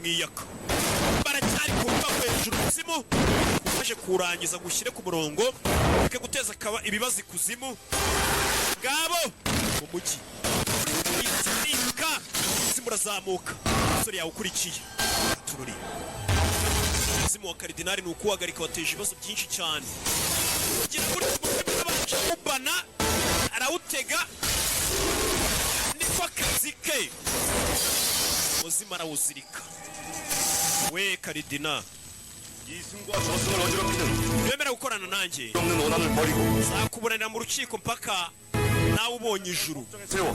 Aramwiyaka. Baracyari ku nyubako hejuru. Umuzimu ufashe kuwurangiza ngo ushyire ku murongo, reke guteza akaba ibibazo ikuzimu. Ngabo mu mujyi ika, umuzimu urazamuka, umusore yawukurikiye. Tururi umuzimu wa karidinali ni ukuwuhagarika, wateje ibibazo byinshi cyane. Kugira ngo umuzimu abanje kubana arawutega, niko akazi ke. Umuzimu arawuzirika we karidina. 이승과 저승을 어지럽히는 Wemera gukorana nanjye, 없는 원한을 버리고 nzakuburanira mu rukiko mpaka nawe ubonye ijuru. 세워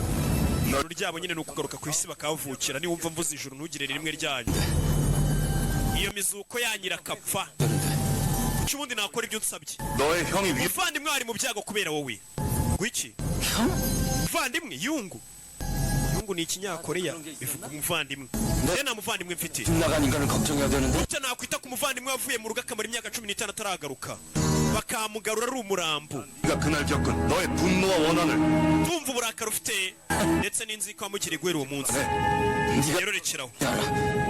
Ijuru ryabo nyine ni ukugaruka ku isi bakavukira. Niwumva mvuze ijuru, ntugire rimwe ryanyu iyo mizuko yanyu irakapfa. Kuki ubundi nakora ibyo unsabye? 너의 형이 위 Umuvandimwe ari mu byago kubera wowe. Ngwiki? Muvandimwe yungu? Yungu ni Ikinyakoreya, bivuga umuvandimwe. Njye nta muvandimwe mfite. 집 나간 인간을 걱정해야 되는데 Gutya nakwita ku muvandimwe wavuye mu rugo akamara imyaka 15 ataragaruka, bakamugarura ari umurambo? 네가 그날 겪은 너의 분노와 원한을 Tumva uburakari ufite ndetse n'inzika wamugiriye guhera uwo munsi. 네가 Rero rekeraho. 알아.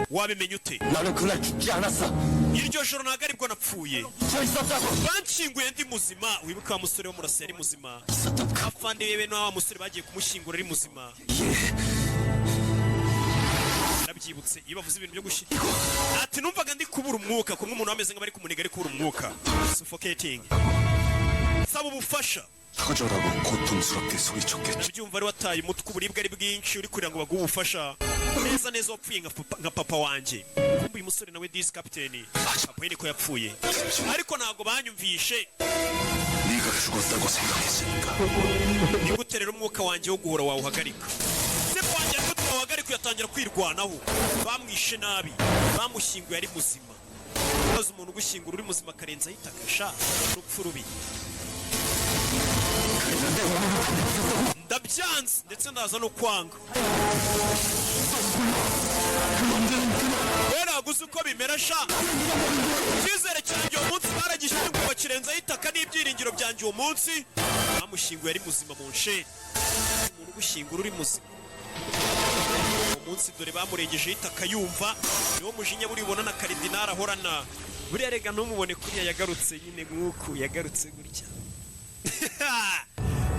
Wabimenya ute? 나는 그날 죽지 않았어. Iryo joro ntabwo aribwo napfuye. 저 있었다고. Banshyinguye ndi muzima. Wibuke wa musore wo murasa yari muzima. 있었던 그 Afande bebe na wa musore bagiye kumushyingura ari muzima. Nabyibutse iyo bavuze ibintu byo gushyira. Ati numvaga ndi kubura umwuka, kumwe umuntu ameze nk'abari kumuniga, ari kubura umwuka, suffocating. Saba ubufasha. 처절하고 고통스럽게 소리쳤겠지. Ndabyumva, ari wataye umutwe, uburibwe ari bwinshi, uri kurira ngo baguhe ubufasha. Neza neza wapfuye nka papa wanjye. Kumbe uyu musore nawe disi kapiteni, papa we niko yapfuye, ariko ntabwo banyumvishe. 네가 죽었다고 생각했으니까. Ni gute rero umwuka wanjye wo guhora wawuhagarika? Se wanjye ariko wawuhagarika, uyatangira kwirwanaho. Bamwishe nabi, bamushyinguye ari muzima. Maze umuntu ugushyingura uri muzima akarenzaho itaka sha, urupfu rubi. Ndabyanze ndetse ndaza no kwanga. We ntabwo uzi uko bimera sha. Icyizere cyanjye uwo munsi baragishyinguye bakirenzaho itaka, n'ibyiringiro byanjye uwo munsi bamushyinguye ari muzima mu nsheri. Umuntu ugushyingura uri muzima uwo munsi, dore bamurengejeho itaka. Yumva niwo mujinya buribona na karidinari ahorana. Buriya rega ntumubone kuriya yagarutse nyine, nk'uku yagarutse gutya.